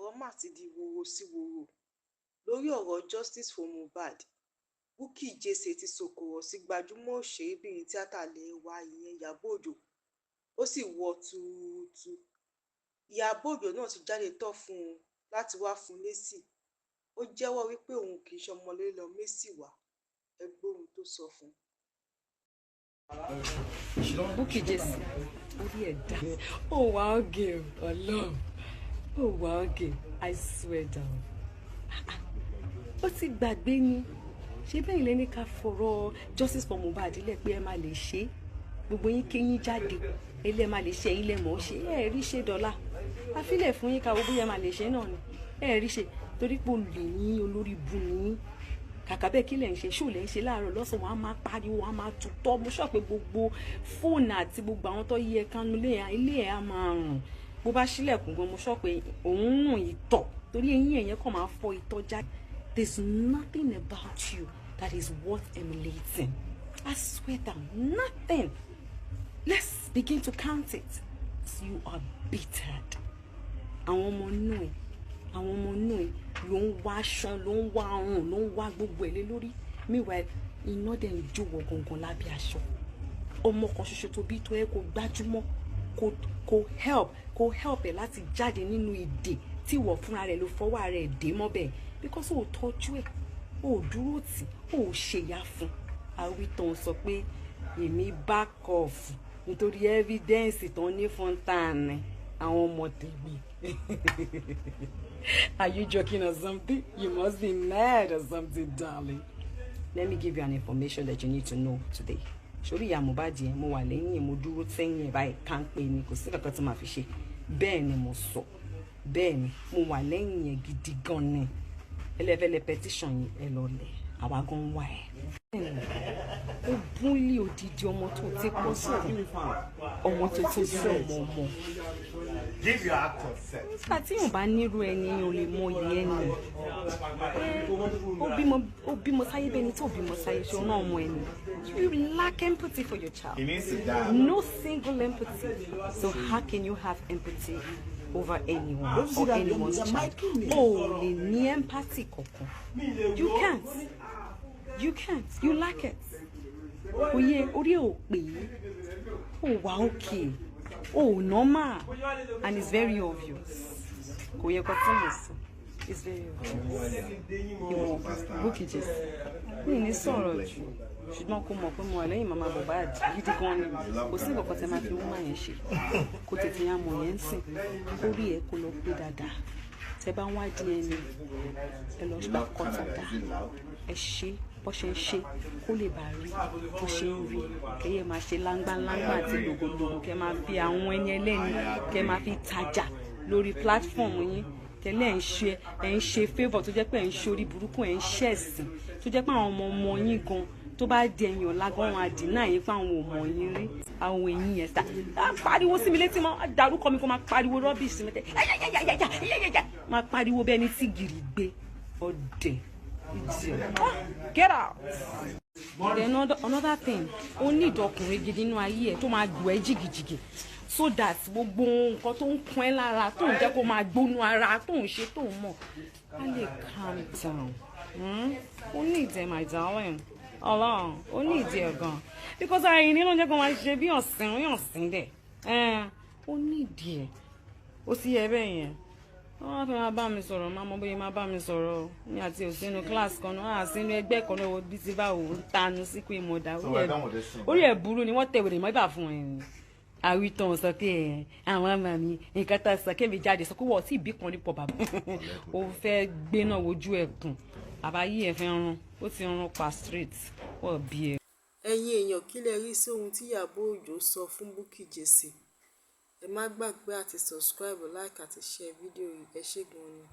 Ọ̀rọ̀ mà ti di woro sí woro lórí ọ̀rọ̀ justice for Mohbad. Bukky Jesse ti sọ̀kò ọ̀rọ̀ sí gbajúmọ̀ òṣèrébìnrin tíátà ilé wa ìyẹn Ìyàbọ̀ Ọjọ́, ó sì wọ́ tuurutu. Ìyàbọ̀ Ọjọ́ náà ti jáde tán fún un láti wáá fún un lésì. Ó jẹ́wọ́ wípé òun kì í ṣe ọmọ-lé-lọ-mẹ́sì-wá. Ẹ gbọ́ ohun tó sọ fún un. Bukky Jesse, orí ẹ̀ dá. Ó wà ókè, Ọlọ́run. Ó wà ókè, I swear down. Ó ti gbàgbé ni. Ṣé bẹ́ẹ̀ lẹ́ni ká fọ̀rọ̀ justice for Mohbad lẹ̀ pé ẹ máa lè ṣe é? Gbogbo yín kéyín jáde, ilé máa lè ṣe, ẹ̀yin lẹ mọ̀ ọ́ ṣe, ẹ rí ṣe dọ́là. Àfilẹ̀ fún yín ká wo bóyá ẹ máa lè ṣe náà ni. Ẹ rí ṣe torí pé olè ní, olórí bu ní. Kàkà bẹ́ẹ̀, kí lẹ̀ ń ṣe? Ṣó lẹ̀ ń ṣe láàárọ̀, lọ́sàn-án, wọn á máa pariwo, wọn á máa tutọ́. Mo sọ pé gbogbo fóònù àti gbogbo àwọn tó yẹ kánú ilé ẹ̀ á máa rùn. Bó bá ṣílẹ̀kùn gan, mo sọ pé òun rùn ìtọ̀ torí eyín ẹ̀yẹn kàn máa fọ́ ìtọ̀ jáde. There's nothing about you that is worth emulating. I swear down, nothing. Let's begin to count it. You are bittered. Àwọn ọmọ inú ẹ̀, àwọn ọmọ inú ẹ̀ ló ń wá aṣọ, ló ń wá ọrùn, ló ń wá gbogbo ẹ̀ lé lórí. Meanwhile, iná dẹ̀ ń jó wọ gangan lábẹ́ aṣọ. Ọmọ kan ṣoṣo tó bí tó yẹ kó gbájúmọ́, kó help ẹ̀ láti jáde nínú ìdè tí ìwọ fúnra rẹ̀ ló fọwọ́ rẹ̀ dé mọ́bẹ̀, because ó tọ́jú ẹ̀, ó dúró tì, ó ṣèyá fún. Àwítàn sọ pé èmi back off nítorí evidence tó ní fún tàní àwọn ọmọ tèmi. Are you joking or something? You must be mad or something, darling. Let me give you an information that you need to know today. Sórí ìyá Mohbad yẹn, mo wà lẹ́yìn, mo dúró sẹ́yìn ẹ̀ báyìí, ká ń pè ní kò sí kankan tí màá fi ṣe. Bẹ́ẹ̀ ni mo sọ, bẹ́ẹ̀ ni mo wà lẹ́yìn ẹ̀ gidi gan ni. Ẹlẹ́fẹ̀lẹ́ petition yìí, ẹ lọ lẹ̀, àwa gan wà ẹ̀. Ó bully odidi ọmọ tó ti pọ̀ sí, ọmọ tó ti bí ọmọ ọmọ. Give your actor set. Nígbà tí yóò bá nírú ẹni, ò lè mọ iyì ẹni. Ó bímọ, ó bímọ sáyé bẹ́ẹ̀ ni tí ò bímọ sáyé ṣe ọ̀nà ọmọ ẹni. You lack empathy for your child. He needs to die. No single empathy. So how can you have empathy over anyone Don't you see or that anyone's they're child? micing me? O ò lè ní empathy kankan. You can't, you can't, you lack it. Oyè orí ò pé, ó wà okay, ó normal, and it's very obvious. Kò yẹ kó tí mo sọ, it's very obvious. Ìwọ Bukky Jesse, mi ní sọ̀rọ̀ jù, ṣùgbọ́n kó mọ̀ pé mo wà lẹ́yìn màmá Mohbad gidi gan ni. Kò sí nǹkan kan tẹ́ máa fi woman yẹn ṣe. Kó tètè yá mọ̀ yẹn ń sìn, orí ẹ̀ kó lọ pé dáadáa. Tẹ́ bá ń wá DNA, ẹ lọ gbà kọ́ dáadáa. Ẹ ṣe bó ṣe ń ṣe kó lè bá rí bó ṣe ń rí. Kẹyẹ máa ṣe láńgbáláńgbá àti lògòlògò, kẹ máa fi àwọn ẹni ẹlẹ́ni, kẹ máa fi tajà lórí platform yín. Tẹ́lẹ̀ ẹ̀ ń ṣe, ẹ̀ ń ṣe favour tó jẹ́ pé ẹ̀ ń ṣe orí burúkú, ẹ̀ ń ṣẹ̀sìn tó jẹ́ pé àwọn ọmọ ọmọ yín gan, tó bá di ẹ̀yìn ọ̀la gan, wọn àdínà yín pé àwọn ò mọ̀ yín rí. Àwọn èyí yẹn sá á pariwo sí mi létí mọ́, á darúkọ mi, kó máa pariwo rubbish sí mi tẹ́ yáyáyáyáyáyáyá, máa pariwo bẹ́ẹ̀ ni tí gìrì gbé ọ̀dẹ̀. Idiot. Ah, get out. Then another thing, ó ní ìdọkùnrin gidi nínú ayé ẹ tó máa gbọ́ ẹ jìgìjìgì, so that gbogbo nǹkan tó ń kún ẹ lára, tó ń jẹ́ kó máa gbónú ara, tó ń ṣe, tó ń mọ̀, á lè calm down. Ó ní ìdẹ, my darling. Ọlọ́run, ó ní ìdí ẹ̀ gan, because àìní ló ń jẹ́ kó máa ṣe bí ọ̀sìn bí ọ̀sìn dẹ̀. Ó ní ìdí ẹ̀, ó sì yẹ bẹ́ẹ̀ yẹn. Wọ́n á fẹ́ máa bá mi sọ̀rọ̀, máa mọ bóyá máa bá mi sọ̀rọ̀ ní àti òsínú class kan náà, àsínú ẹgbẹ́ kan náà. Bí ti báwo ń tanu sí pé mo dá orí ẹ̀ burú ni. Wọ́n tẹ̀wèrè mọ́ ibà fún ẹ̀ ni. Àwítàn sọ pé ẹ àwọn ọmọ mi, nǹkan tá a sọ kémi jáde sọ pé wọ́n tí ìbí kan nípò bàbá ó fẹ́ gbé náà wojú ẹ̀kùn àbáyé ẹ̀ fẹ́ rún, ó ti rún pa straight wọ́n bí ẹ. Ẹ̀yin èèyàn, kí lẹ rí sí ohun tí Ìyábọ̀ Ọjọ́ sọ fún Bukky Jesse? Ẹ má gbàgbé àti subscribe, like àti share fídíò yìí. Ẹ ṣé gan ni.